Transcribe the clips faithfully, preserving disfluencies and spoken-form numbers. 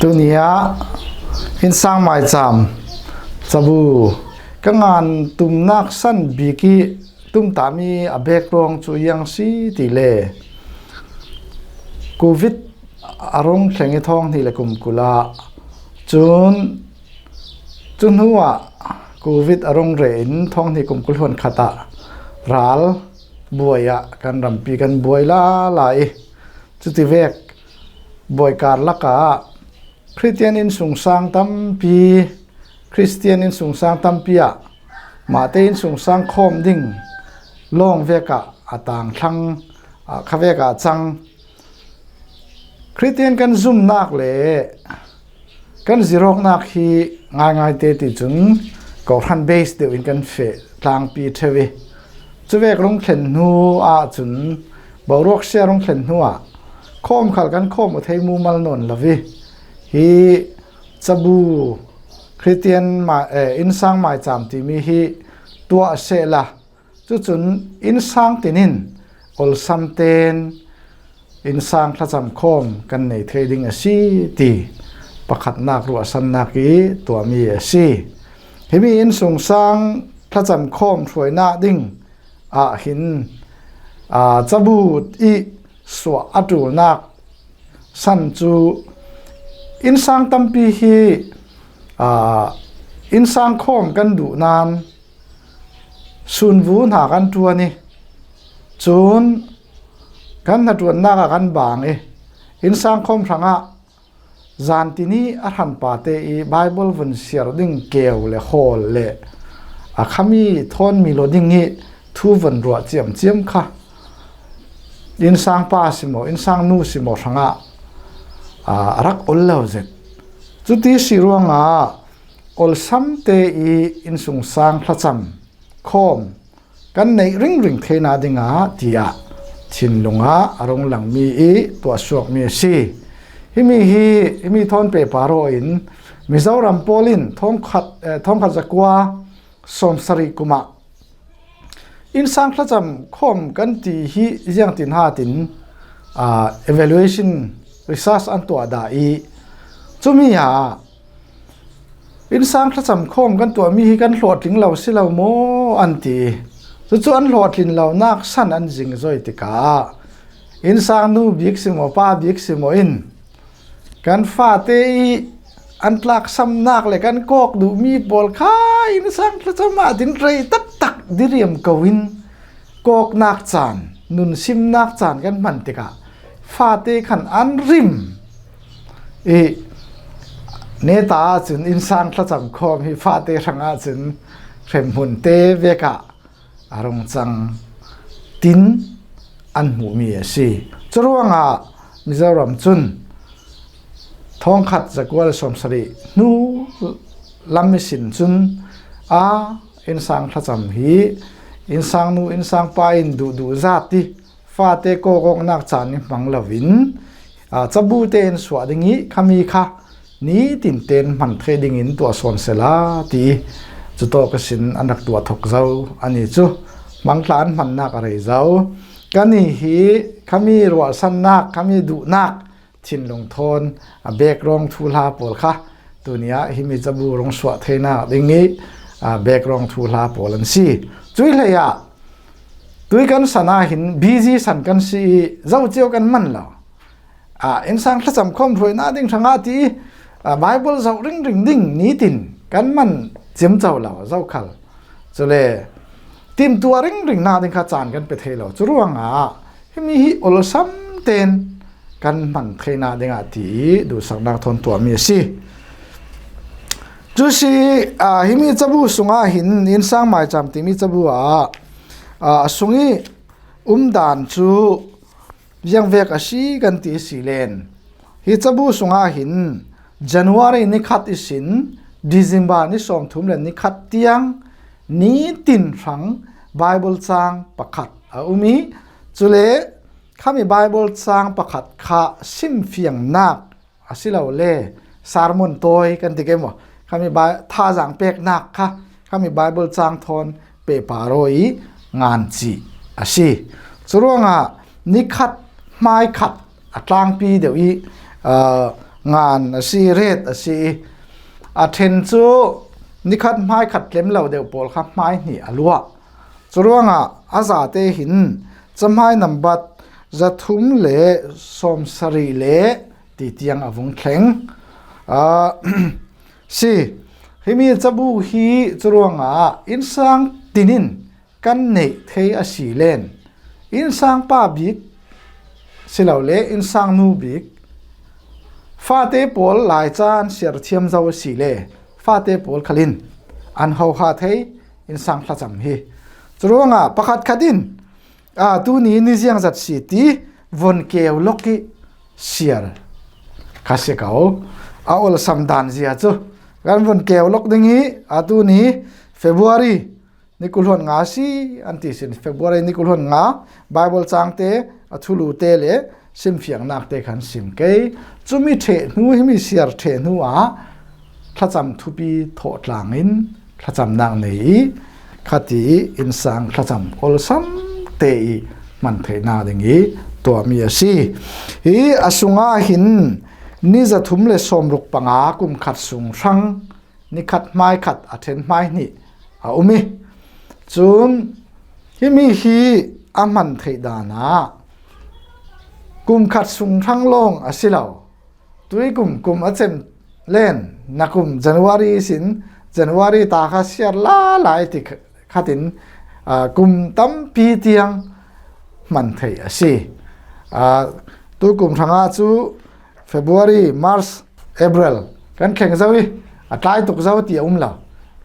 Tuni ah innsang maicham cabu ka ngan tumnak san bik ih tumtahmi a background cu ziang si ti le Covid a rung thleng ih thawng hnih le kum kul ah cun cu hnuah Covid a rung re in thawng hnih kum kul hluan khat ah ral buai ah kan rampi kan buai lala ih cutivek buai karlak ah Khristian innsungsang tampi, Khristian innsungsang tampi ah mahte innsungsang khawm ding lawng vek ah a tangthlang, ah, khavek ah a cang. Khristian kan zumnak le kan zirawknak hi ngaingai te ti cun kohhran base deuh in kan feh tlangpi ṭheu ih cuvek rung thlen hnu ah cun boruak sia rung thlen hnu ah khawm khal kan khawm aw thei mumal nawn lo ih hi cabu Khristian mai, eh, innsang maicham timi hi tuah sehla cucun innsang tinin awlsam tein innsang thlacam khawm kan nei thei ding a si ti pakhatnak ruahsannak ih tuahmi a si. Himi innsungsang thlacam khawm hruainak ding ah hin, aa, cabu ih suah a ṭulnak san cu innsang tampi hi, aa, innsang khawm kan duh nain sunvu hna kan ṭuan ih cun kan hnaṭuannak ah kan bang ih innsang khawm hrangah zantin ih a hranpa te ih Baibal vun siar ding keu le hawl le a khami thawn mi lo ding ih thu vun ruah ciamciam kha innsang pa si maw, innsang nu si maw hrangah, aa, a rak ol lo zet. Cuti si ruangah awlsam te ih innsungsang thlacam khawm kan neih ringring theihna dingah tiah thinlung ah a rung langmi ih tuahsuakmi a si. Himi hi, himi thawn pehpar aw in Mizoram pawl in thawngkhat, eh, thawngkhat zakua sawmsarih kum ah innsang thlacam khawm kan ti hi ziangtin hatin, aa, evaluation research an tuah dah ih cumi ah innsang thlacam khawm kan tuahmi hi kan hlawhtling lo si lo maw an ti. Cucu an hlawhtlin lonak san an zingzoi tikah innsang nu bik si maw, pa bik si maw in kan fate ih an tlaksamnak le kan kawk duhmi pawl kha innsang thlacam ah tin rei taktak diriam ko in kawknak caan, nunsimnak caan kan hman tikah fate khan an rim ih neta ahcun innsang thlacam khawm hi fate hrangah cun hremhmun te vekah a rung cang tin an hmuhmi a si. Curuangah Mizoram cun thawngkhat zakua le sawmsarih hnu lam ihsin cun a innsang thlacam hi innsang nu, innsang pa in duhduh zat ih fate kawkawknak caan ih hmang loin, aa, cabu tein suah ding ih khami kha nitin tein hman thei dingin tuah sawn sehla ti ih cutawk ihsin an rak tuah thok zo. Ani cu hmangtla an hmannak a rei zo. Kannih hi khami ruahsannak, khami duhnak thinlung thawn a background thuhla pawl kha tuni ah himi cabu rung suah theinak ding ih, aa, background thuhla pawl an si. Cuih hlei ah tui kan san ah hin busy san kan si ih zoh cio kan man lo. Aa, innsang thlacam khawm hruainak ding hrangah ti ih, aa, Baibal zoh ringring ding nitin kan man ciamco lo zokhal. Cule timtuah ringringnak ding kha caan kan pe thei lo. Curuangah himi hi awlsam tein kan hman theinak dingah ti ih duhsaknak thawn tuahmi a si. Cu si, aa, himi cabu sungah hin innsang maicham timi cabu ah, aa, a sung ih umdan cu ziangvek a si kan ti si len. Hi cabu sungah hin January ni khat ihsin December ni sawmthum le ni khat tiang nitin hrang Baibal caang pakhat a um ih, cule khami Baibal caang pakhat kha simfiangnak asilole sermon tawi kan ti ke maw? Khami Bai-, thazaang peknak kha khami Baibal caang thawn pehpar aw ih ngan cih a si. Curuangah nikhat hmaikhat a tlangpi deuh ih, aa, ngan a si, ret a si. A ṭhen cu nikhat hmai khat tlem lo deuh pawl kha hmai hnih a luah. Curuangah a zate hin cahmai nambat zathum le sawmsarih le ti tiang a vung thleng. Aa, si, himi cabu hi curuangah innsang tinin kan neih thei a si len, innsang pa bik silole innsang nu bik, fate pawl lai caan siar thiam zo a si le fate pawl khalin an hoha thei innsang thlacam hi. Curuangah pakhat khat in, aa, tuni ni ziang zat si ti von keu lok i siar kha si ko. A olsam dan zia cu kan von keu lok ding i, aa, tuni February ni kul hluan nga si an ti sin, February ni kul hluan nga Bible cangte, a thulute le simfiangnak te khan sim kei. Cumi ṭheh hnu, himi siar ṭheh hnu ah thlacam thupi thawh tlangin thlacamnak nei i, khati i innsang thlacam olsam te i hman theihnak ding i tuahmi a si. Hi a sungah hin ni zathum le sawmruk panga kum khat sung hrang nikhat hmai khat a ṭhen hmai hnih a um i, cun himi hi a hman theih dan ah kum khat sung hrang lawng a si lo. Tui kum, kum a cem len, na kum January sin, January ta kha siar la lai ti kh-, khatin, aa, kum tampi tiang hman theih a si. Aa, tu kum hrangah cu February, March, April kan thleng zo i a tlai tuk zo ti a um lo.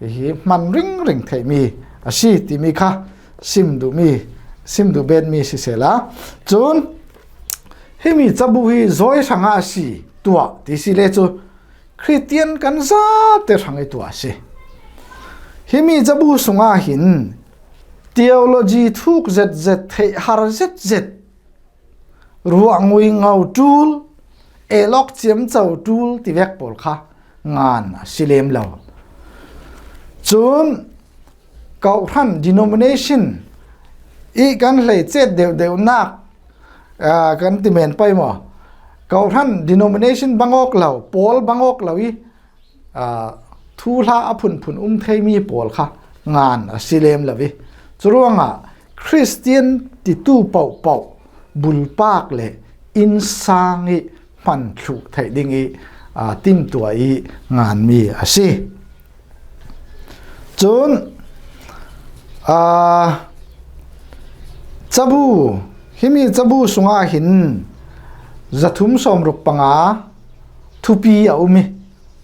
Hi hman ringring theihmi a si timi kha sim duhmi, sim duh betmi sisehla, cun himi cabu hi zawi hrangah a si tuah ti si le cu Khristian kan zate hrang i tuah a si. Himi cabu sungah hin theology thuk zetzet, theihhar zetzet, ruahngui ngo ṭul, elok ciamco ṭul ti vek pawl kha ngan a si lem lo. Cun Kawhhran denomination i kan hleicet deuhdeuhnak, aa, kan ti men pei maw? Kawhhran denomination bang awk lo, pawl bang awk lo i, aa, thuhla a phunphun um theimi pawl kha ngan a si lem lo i, curuangah Khristian titu pohpoh bulpak le innsang i hman thluh theih ding i, aa, timtuah i nganmi a si. Cun, aa, cabu, himi cabu sungah hin zathum sawmruk panga thupi a um i,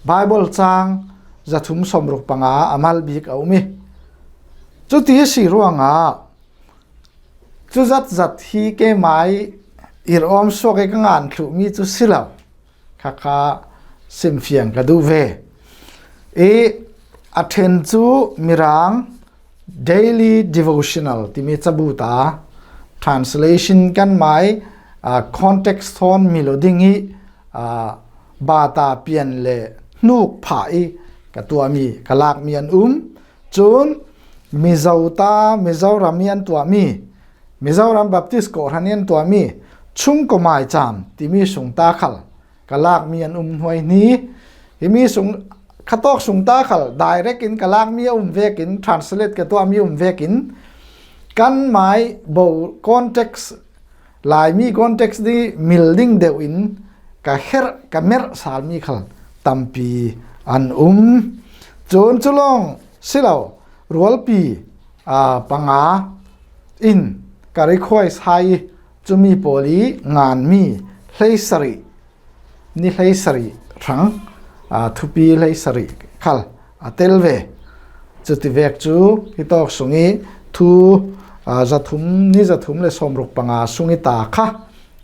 Bible cang zathum sawmruk panga a mal bik a um i, cuti a si ruangah cuzat zat hi keimai irh awm suak i ka ngan thluhmi cu si lo. Khakha simfiang ka duh ve. I a ṭhen cu Mirang Daily Devotional timi cabu ta, translation kanmai, aa, context thawn mil aw ding i, aa, bata pian le hnuk phah i ka tuahmi, ka lakmi an um. Cun Mizo ta, Mizoram i an tuahmi, Mizoram Baptist Kawhhran i an tuahmi Chungkaw Maicam timi sung ta khal ka lakmi an um hnuaihni. Himi sung, khatawk sung ta khal direct in ka lakmi a um vekin, translate ka tuahmi a um vekin, kanmai bo context, Laimi context ding mil ding deuh in ka herh, ka merh salmi khal tampi an um. Cun cu lawng si lo, rualpi, aa, panga in ka request hai i, cumi pawl i nganmi hleisarih, ni hleisarih hrang, aa, thupi hleisarih khal a tel ve. Cuti vek cu hitawk sung i thu, aa, zathum, ni zathum le sawmruk panga sung i ta kha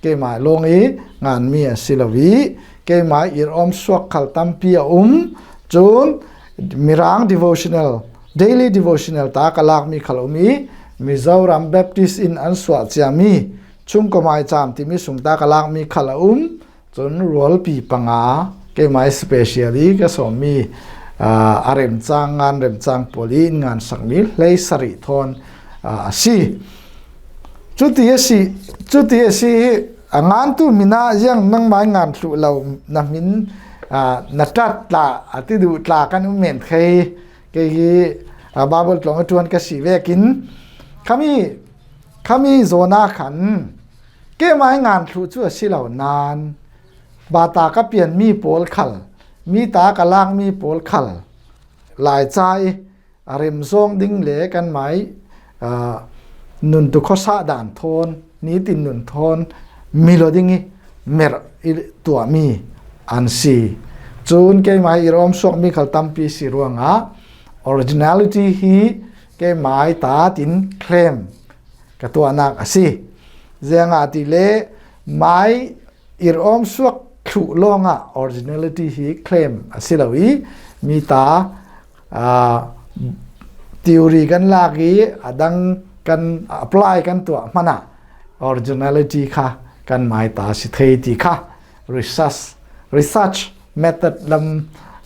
keimai lawng i nganmi a si lo i, keimai irh awm suak khal tampi a um. Cun Mirang Devotional, Daily Devotional ta ka lakmi khal a um i, Mizoram Baptist in an suah ciami Chungkaw Maicam timi sung ta ka lakmi khal a um. Cun rualpi panga keimai special i ka sawmmi, aa, a remcang, ngan remcang pawl i in ngansakmi hleisarih thawn, aa, a si. Cuti a si, cuti a si hi, a ngantu hminah ziang nangmai ngan thluh lo na hmin, aa, na ṭat tla, a ti duh tla kan um men thei. Kei hi, aa, Bible tlawng a ṭuan ka si vekin, khami, khami zawnah khan keimai ngan thluh cu a si lo nain, bata ka pian mi pawl khal, mi ta ka lak mi pawl khal, Laica i a remzawng ding le kanmai, aa, nuntu khuasa dan thawn, nitin nun thawn, milo ding i merh i tuahmi an si. Cun keimai i rawm suakmi khal tampi si ruangah originality hi keimai tatin claim ka tuahnak a si. Ziangahtile mai i rawm suak thluh lawngah originality hi claim a si lo i, mi ta, aa, theory kan lak i a dang kan apply kan tuah hmanah originality kha kanmai ta si thei ti kha research, research method lam,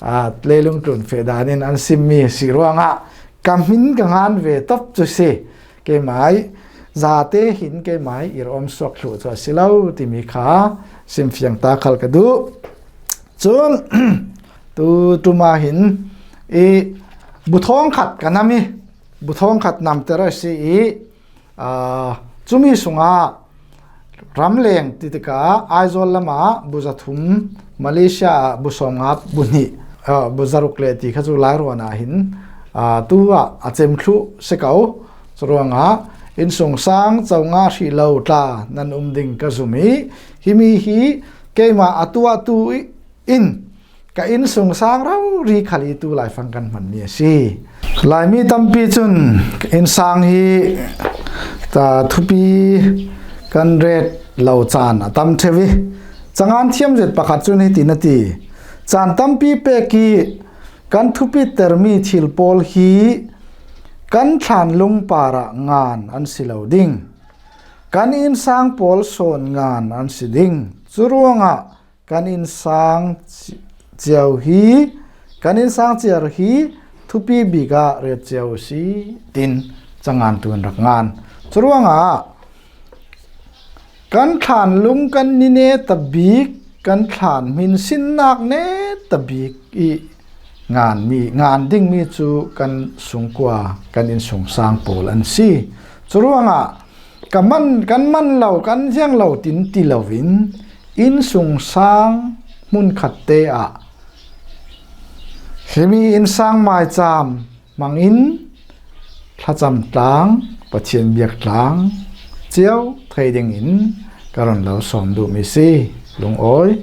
aa, leilung tlun feh danin an simmi si ruangah ka hmin ka ngan ve top cu si. Keimai zate hin keimai i rawm suak thluh cu a si lo timi kha simfiang ta khal ka duh. Cun tu tuma hin i bu thawng khat ka nam i, bu thawng khat namter a si i, aa, cumi sungah ramleng titika Aizawl lamah bu za thum, Malaysia ah bu sawmnga bu hnih, aa, bu za ruk le ti kha cu Lairuan ah hin, aa, tu ah a cem thluh si ko. Curuangah innsungsang co nga hrih lo tla nan um ding ka zum i, himi hi keimah a tuahtu i, in ka innsungsang rori khal i tu laifang kan hmanmi a si. Laimi tampi cun innsang hi ta thupi kan ret lo caan a tam ṭheu i, cangan thiam zet pakhat cun hiti na ti, caan tampi pek i kan thupitermi thil pawl hi kan thlanlung parah ngan an si lo ding. Kan innsang pawl sawn ngan an si ding. Curuangah kan innsang ci-, cio hi, kan innsang ciar hi thupi bikah ret cio si, tin cangan tu an rak ngan. Curuangah kan thlanlung kan ni neta bik, kan thlan hminsinnak neta bik i nganmi, ngan dingmi cu kan sungkua, kan innsungsang pawl an si. Curuangah ka man, kan man lo, kan ziang lo tin ti loin innsungsang hmunkhat te ah himi innsang maicam hmangin thlacam tlang, Pathian biak tlang cio thei dingin ka run lo sawm duhmi si. Lungawi